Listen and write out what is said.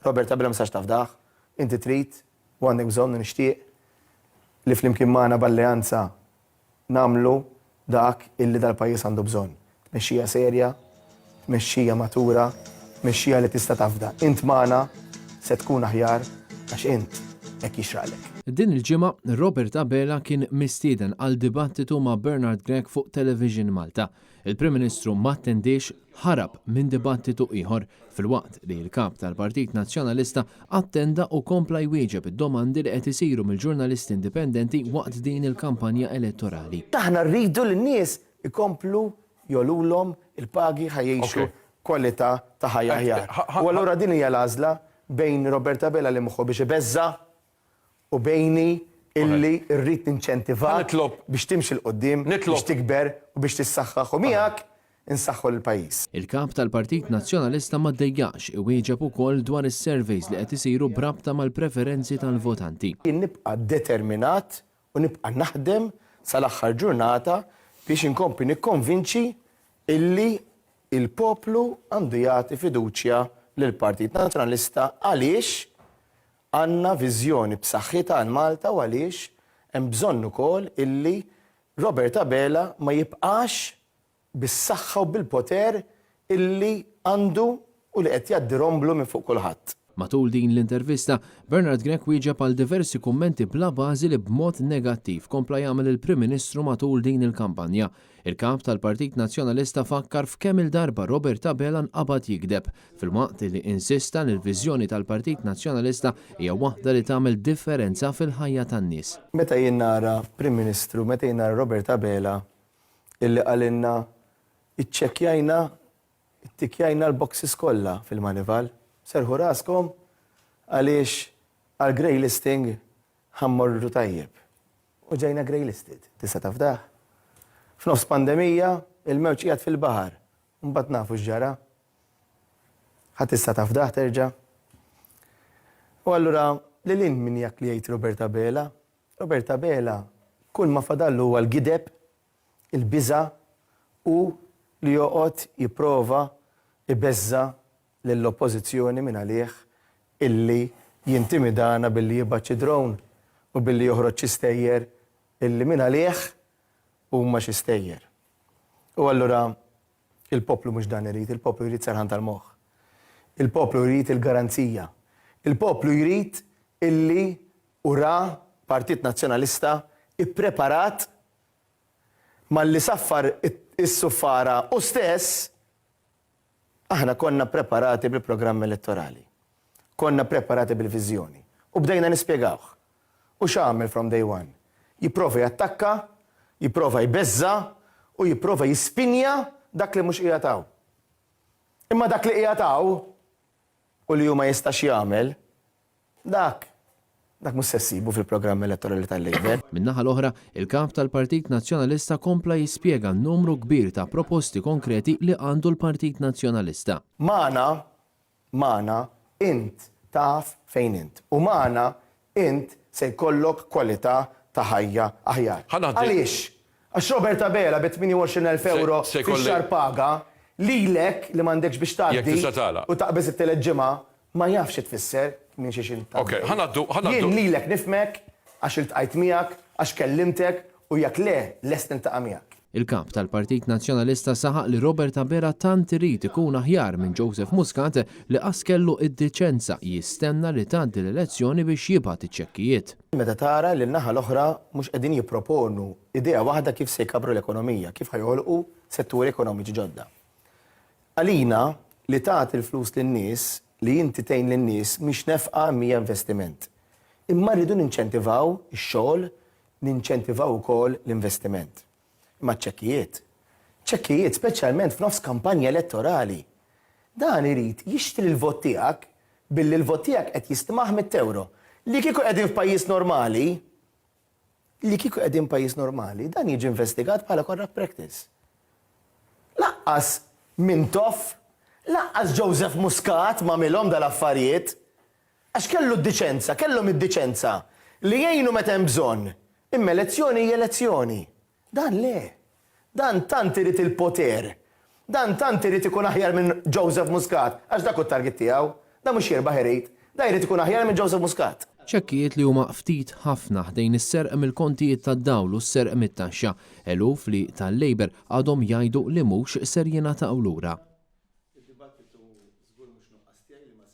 Robert Abela ma tistax tafdah, inti trid u għandek bżonn u nixtieq li flimkien magħna b'alleanza nagħmlu dak illi dal-pajjiż għandu bżonn. Tmexxija serja, tmexxija matura, tmexxija li tista' tafda. Int magħna se tkun aħjar għax int hekk jixraqlek. Din il-ġimgħa, Robert Abela kien mistieden għal dibattitu ma' Bernard Grech fuq Television Malta. Il-Prim Ministru m'attendiex, ħarab minn dibattitu ieħor, filwaqt li l-Kap tal-Partit Nazzjonalista attenda u kompla jwieġeb id-domandi li qed isiru mill-ġurnalisti indipendenti waqt din il-kampanja elettorali. Aħna rridu li n-nies ikomplu jogħlulhom il-pagi ħa jgħixu kwalità ta' ħajja aħjar. U allura din hija l-għażla bejn Robert Abela li moħħu biex ibeżża' u bejni illi rrid ninċentivak biex timxi 'l quddiem, biex tikber u biex tissaħħaħ u miegħek insaħħu lill-pajjiż. Il-Kap tal-Partit Nazzjonalista ma ddejjaqx iwieġeb ukoll dwar is-surveys li qed isiru b'rabta mal-preferenzi tal-votanti. Jien nibqa' determinat u nibqa' naħdem sal-aħħar ġurnata biex inkompli nikkonvinċi illi l-poplu għandu jagħti fiduċja lill-Partit Nazzjonalista għaliex Għandna viżjoni b'saħħitha għal Malta u għaliex hemm bżonn ukoll illi Robert Abela ma jibqax bis-saħħa u bil-poter illi għandu u li qed jgħaddi romblu minn fuq kulħadd. Matul din l-intervista, Bernard Grech wieġeb għal diversi kummenti bla bażi li b'mod negattiv kompla jagħmel il-Prim Ministru matul din il-kampanja. Il-Kap tal-Partit Nazzjonalista fakkar f'kemm-il darba Robert Abela nqabad jigdeb, filwaqt li insista li l-viżjoni tal-Partit Nazzjonalista hija waħda li tagħmel differenza fil-ħajja tan-nies. Meta jien nara Prim Ministru, meta jien nara Robert Abela illi qalilna iċċekkjajna, ittikkjajna l-boxes kollha fil-Manival, serrħu raskom għaliex għall-grey listing ħa mmorru tajjeb. U ġejna grey listed. Tista' tafdah? F'nofs pandemija, il-mewġ qiegħed fil-baħar. U mbagħad nafu x'ġara. Ħa tista' tafdah terġa'? U allura lil hinn minn jak li jgħid Robert Abela, Robert Abela kull ma fadallu huwa l-gideb, il-biża' u li joqgħod jipprova jbeżża' lill-Oppożizzjoni mingħalih illi jintimidana billi jibgħat xi drone u billi joħroġ xi stejjer illi mingħalih huma xi stejjer. U allura il-poplu mhux dan irid, il-poplu jrid serħan tal-moħħ. Il-poplu jrid il-garanzija. Il-poplu jrid illi hu ra Partit Nazzjonalista ippreparat malli saffar is-suffara hu stess Aħna konna ppreparati bil-programm elettorali. Konna ppreparati bil-viżjoni. U bdejna nispjegawh. U x'għamel from day one? Jipprova jattakka, jipprova jbeżża' u jipprova jispinja dak li mhux qiegħed hawn. Imma dak li qiegħed hawn u li hu ma jistax jagħmel, Dak, dak mhux se ssibu fil-programm elettorali tal-Labour. Min-naħa l-oħra, il-Kap tal-Partit Nazzjonalista kompla jispjega n-numru kbir ta' proposti konkreti li għandu l-Partit Nazzjonalista. Magħna, magħna int taf fejn int u magħna int se jkollok kwalità ta' ħajja aħjar. Għaliex? Għax Robert Abela bi 28,000 ewro fix-xahar paga, lilek li m'għandekx biex tgħaddi u taqbeż it-tielet ġimgħa, ma jafx xi tfisser minn xiex int għaddej. Jien lilek nifhmek għax iltqajt miegħek, għax kellimtek u jekk le, lest niltaqa' miegħek. Il-Kap tal-Partit Nazzjonalista saħaq li Robert Abela tant irid ikun aħjar minn Joseph Muscat li qas kellu id-diċenza jistenna li tgħaddi l-elezzjoni biex jibgħat iċ-ċekkijiet. Meta tara li n-naħa l-oħra mhux qegħdin jipproponu idea waħda kif se jkabbru l-ekonomija, kif ħa joħolqu setturi ekonomiċi ġodda. Għalina, li tagħti l-flus lin-nies, li inti tgħin lin-nies mhix nefqa imma hija investiment. Imma rridu ninċentivaw ix-xogħol, ninċentivaw ukoll l-investiment. Imma ċ-ċekkijiet? Ċekkijiet speċjalment f'nofs kampanja elettorali. Dan irid jixtri l-vot tiegħek billi l-vot tiegħek qed jistmah mitt ewro. Li kieku qegħdin f'pajjiż normali, li kieku qegħdin pajjiż normali, dan jiġi investigat bħala corrupt practice. Lanqas Mintoff, lanqas Joseph Muscat m'għamilhom dal-affarijiet. Għax kellu d-diċenza, kellhom id-diċenza li jgħinu meta hemm bżonn. Imma elezzjoni hi elezzjoni. Dan le. Dan tant irid il-poter. Dan tant irid ikun aħjar minn Joseph Muscat, għax dak hu t-target tiegħu. Da mhux jirbaħ irid, da jrid ikun aħjar minn Joseph Muscat. Ċekkijiet li huma ftit ħafna ħdejn is-serq mill-kontijiet tad-dawl u s-serq mit-taxxa. Eluf li tal-Labour għadhom jgħidu li mhux ser jingħataw lura.